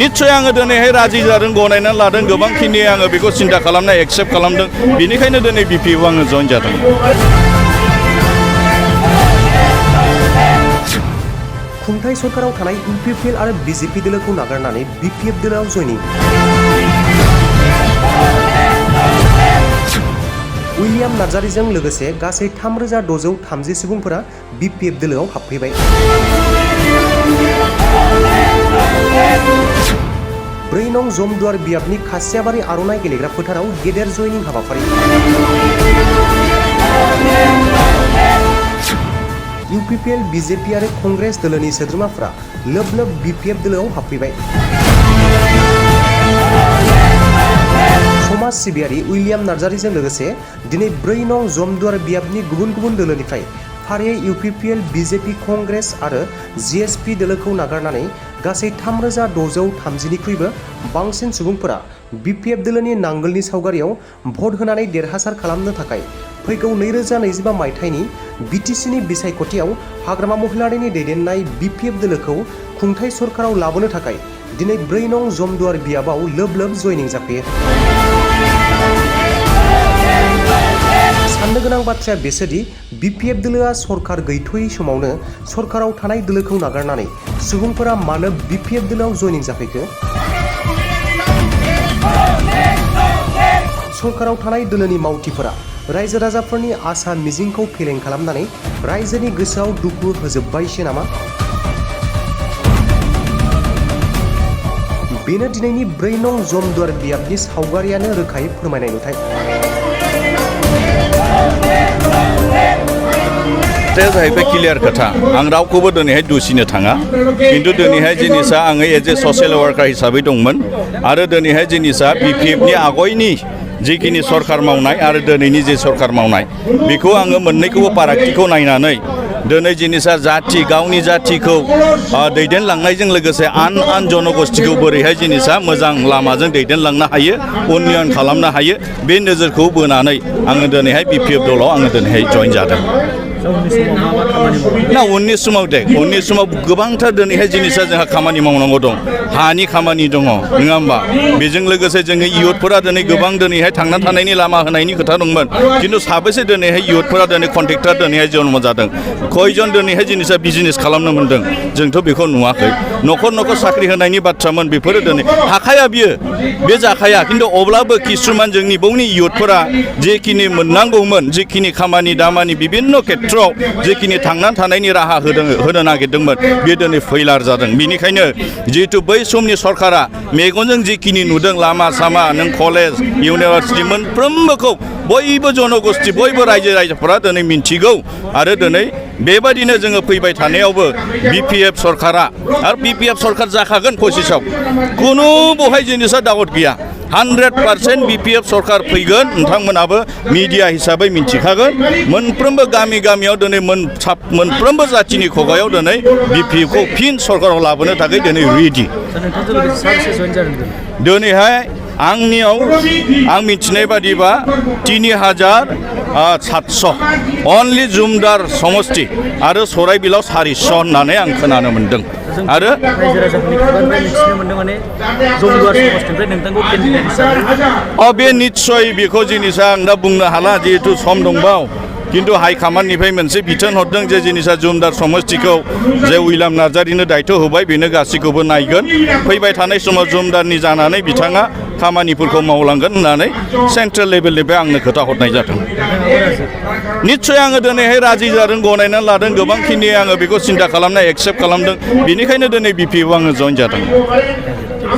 निश्चय आङो दिनैहाय राजि जादों गनायनानै लादों गोबांखिनि आङो बेखौ सिन्था खालामनाय एक्सेप्ट खालामदों बेनिखायनो दिनै बिपिएफ आङो जइन जादों खुंथाय सरकाराव थानाय इउपिपिएल आरो बिजेपि दोलोखौ नागारनानै बिपिएफ दोलोआव जयनिं उइलियाम नार्जारिजों लोगोसे गासै 3630 सुबुंफोरा बिपिएफ दोलोआव हाबफैबाय 4 नं जमदुवार बियाबनि खासियाबारि आर'नाइ गेलेग्रा फोथाराव गेदेर जयनिं हाबाफारि इउपिपिएल बिजेपि आरो कंग्रेस दोलोनि सोद्रोमाफोरा लोब लोब बिपिएफ दोलोआव हाबफैबाय समाज सिबियारि उइलियाम नार्जारिजों लोगोसे दिनै 4 नं जमदुवार बियाबनि गुबुन गुबुन दोलोनिफ्राय फारियै इउपिपिएल बिजेपि कंग्रेस आरो जिएसपि दोलोखौ नागारनानै गासै 3630निख्रुइबो बांसिन सुबुंफोरा बिपिएफ दोलोनि नांगोलनि सावगारियाव भट होनानै देरहासार खालामनो थाखाय फैगौ 2025 मायथाइनि बिटिसिनि बिसायख'थियाव हाग्रामा महिलारिनि दैदेननाय बिपिएफ दोलोखौ खुंथाय सरकाराव लाबोनो थाखाय दिनै 4 नं जमदुवार बियाबाव लोब लोब जयनिं जाफैयो साननो गोनां बाथ्राया बेसोदि बिपिएफ दोलोआ सरकार गैथ'यै समावनो सरकाराव थानाय दोलोखौ नागारनानै सुबुंफोरा मानो बिपिएफ दोलोआव जयनिं जाफैखो सरकाराव थानाय दोलोनि मावथिफोरा रायजो राजाफोरनि आसा मिजिंखौ फेलें खालामनानै रायजोनि गोसोआव दुखु होजोब्बायसो नामा बेनो दिनैनि 4 नं जमदुवार बियाबनि सावगारियानो रोखायै फोरमायनाय नुथाय खोथाया जाहैबाय क्लियार खोथा आं रावखौबो दिनैहाय दुसिनो थाङा खिन्थु दिनैहाय जिनिसा आङो एज ए ससियेल वार्कार हिसाबै दंमोन आरो दिनैहाय जिनिसा बिपिएफनि आगयनि जिखिनि सरकार मावनाय आरो दिनैनि जे सरकार मावनाय बेखौ आङो मोननैखौबो फारागथिखौ नायनानै दिनै जिनिसा जाथि गावनि जाथिखौ दैदेनलांनायजों लोगोसे आन जनगोष्ठीखौ बोरैहाय जिनिसा मोजां लामाजों दैदेनलांनो हायो उन्नयन खालामनो हायो बे नोजोरखौ बोनानै आङो दिनैहाय बिपिएफ दलाव आङो दिनैहाय जइन जादों ना उननि समाव गोबांथार दिनैहाय जिनिसा जोंहा खामानि मावनांगौ दं हानि खामानि दङ नङा होमबा बेजों लोगोसे जोङो इयुथफोरा दिनै गोबां दिनैहाय थांना थानायनि लामा होनायनि खोथा दंमोन खिन्थु साबेसे दिनैहाय इयुथफोरा दिनै कन्ट्रेक्टर दिनैहाय जन्म जादों खयजन दिनैहाय जिनिसा बिजनेस खालामनो मोनदों जोंथ' बेखौ नुवाखै न'खर साख्रि होनायनि बाथ्रामोन बेफोरो दिनै हाखाया बियो बे जाखाया खिन्थु अब्लाबो किसुमान जोंनि बावनि इयुथफोरा जेखिनि मोननांगौमोन जेखिनि खामानि दामानि बिभिन्न खेत्र जेखिनि थांनानै थानायनि राहा होनो नागिरदोंमोन बे दिनै फैलार जादों बेनिखायनो जिहेतु बै समनि सरकारा मेगनजों जिखिनि नुदों लामा सामा नों कलेज इउनिभार्सिटि मोनफ्रोमबोखौ बयबो जनगोष्ठी बयबो रायजोफोरा दिनै मिन्थिगौ आरो दिनै बेबादिनो जोङो फैबाय थानायावबो बिपिएफ सरकारा आरो बिपिएफ सरकार जाखागोन 25आव खुनु बहाय जिनिसा दावत गैया 100% बिपिएफ सरकार फैगोन नोंथांमोनाबो मिडिया हिसाबै मिन्थिखागोन मोनफ्रोमबो गामियाव दिनै मोनफ्रोमबो जाथिनि खुगायाव दिनै बिपिएफखौ फिन सरकाराव लाबोनो थाखाय दिनै रेडि दिनैहाय आंनियाव आं मिथिनाय बादिबा 3700 अनलि जुमदार समष्टि आरो सराइबिलाव 400 होननानै आं खोनानो मोन्दों आरो बे निस्सय बेखौ जिनिसा आं दा बुंनो हाला जिहेतु सम दंबाव किन्तु हाइकमान्डनिफ्राय मोनसे बिथोन हरदों जे जिनिसा जुमदार समष्टिखौ जे उइलियाम नार्जारिनो दायथ' होबाय बेनो गासैखौबो नायगोन फैबाय थानाय समाव जुमदारनि जानानै बिथाङा खामानिफोरखौ मावलांगोन होननानै सेन्ट्रेल लेभेलनिफ्राय आंनो खोथा हरनाय जादों निस्सय आङो दिनैहाय राजि जादों गनायनानै लादों गोबांखिनि आङो बेखौ सिन्था खालामनाय एक्सेप्ट खालामदों बेनिखायनो दिनै बिपिएफ आङो जइन जादों